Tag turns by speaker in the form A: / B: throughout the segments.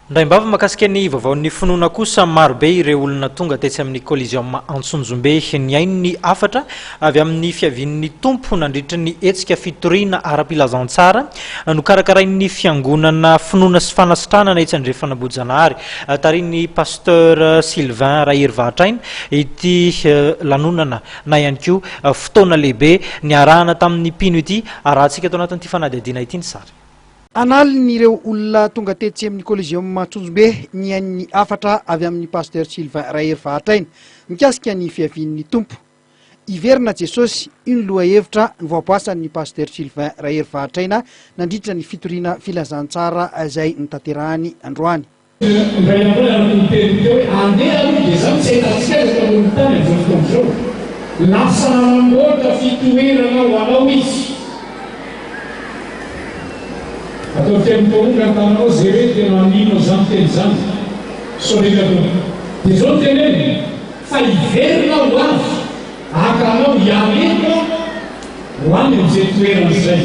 A: Indraim-bava mahakasika ny vaovaon'ny finoana kosa, marobe ireo olona tonga tetsy amin'ny Coliseum Antsonjombe nihaino ny hafatra avy amin'ny fiavian'ny Tompo nandritry ny hetsika fitoriana ara-pilazantsara nokarakarain'ny Fiangonana Finoana sy Fanasitranana etsy Andrefanambohijanahary tarihin'ny Pasteur Sylvain Raherivahatraina ity lanonana na ihany koa fotoana lehibe niarahana tamin'ny mpino ity arahantsika ato anatin'ity fanadihadiana ity ny sary.
B: An'aliny ireo olona tonga tetsy amin'ny Coliseum Antsonjombe nihaino ny hafatra avy amin'ny Pasteur Sylvain Raherivahatraina mikasika ny fiavian'ny Tompo. Hiverina Jesosy, io ny lohahevitra novoaboasan'ny Pasteur Sylvain Raherivahatraina nandritra ny fitoriana filazantsara izay notanterahany androany.
C: Indray andro any araka ny teniny teo hoe andeha aloha dia izany tsy ahitantsika azy eto ambonin'ny tany amin'izao fotoana izao. Lasa nanamboatra fitoerana ho anao izy. Ataovy kely mitoronga ny tananao izay hoe tena mino an'izany teny izany. Sorena aloha. Dia izao no teneniny, fa hiverina ho avy haka anao hiala eto aho ho any amin'izay toerana izay.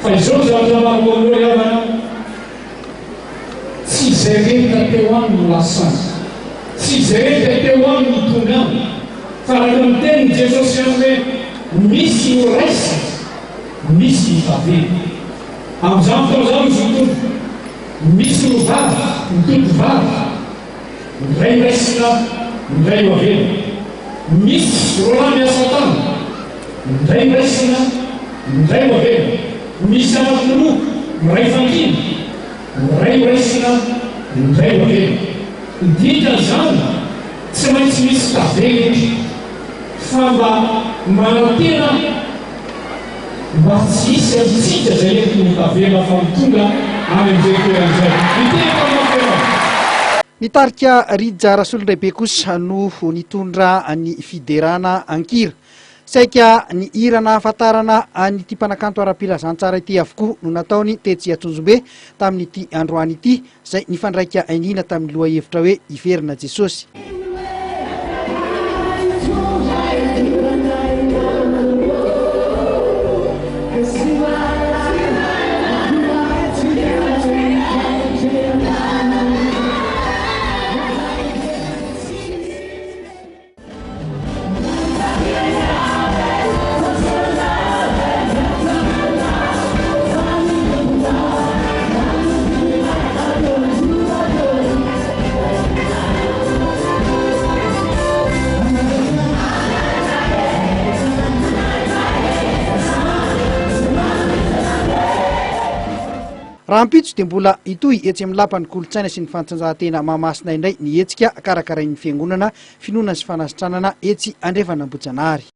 C: Fa izao ny zavatra marina aminao ry havana, Tsy izay rehetra teo aminy no lasany. Tsy izay rehetra teo aminy no tonga any. Fa araka ny tenin'i Jesosy ihany hoe, Misy no raisina, misy no tavela. Amin'izany fotoana izany hozy ny Tompo, misy no vavy, mitoto vavy, ny iray raisina, ny iray ho avela. Misy roalahy miasa tany, ny iray raisina, ny iray ho avela. Misy anankiroa miray fandiana, ny iray ho raisina, ny iray ho avela. Ny dikan'izany, tsy maintsy misy tavela eto, fa mba manantena aho mba tsy hisy amintsika izay eto no tavela fa ho tonga any amin'izay toerana izay. Mitehaka mafy ianao.
B: Ny tarika Rija Rasolondraibe kosa no nitondra ny fiderana an-kira. Saika ny hira nahafantarana an'ity mpanakanto ara-pilazantsara ity avokoa no nataony tetsy Antsonjombe tamin'ity androany ity, izay nifandraika indrindra tamin'ny lohahevitra hoe Hiverina Jesosy. Rahampitso dia mbola hitohy etsy amin'ny Lapan'ny Kolontsaina sy ny Fanatanjahantena Mahamasina indray ny hetsika karakarain'ny Fiangonana Finoana sy Fanasitranana etsy Andrefan'Ambohijanahary.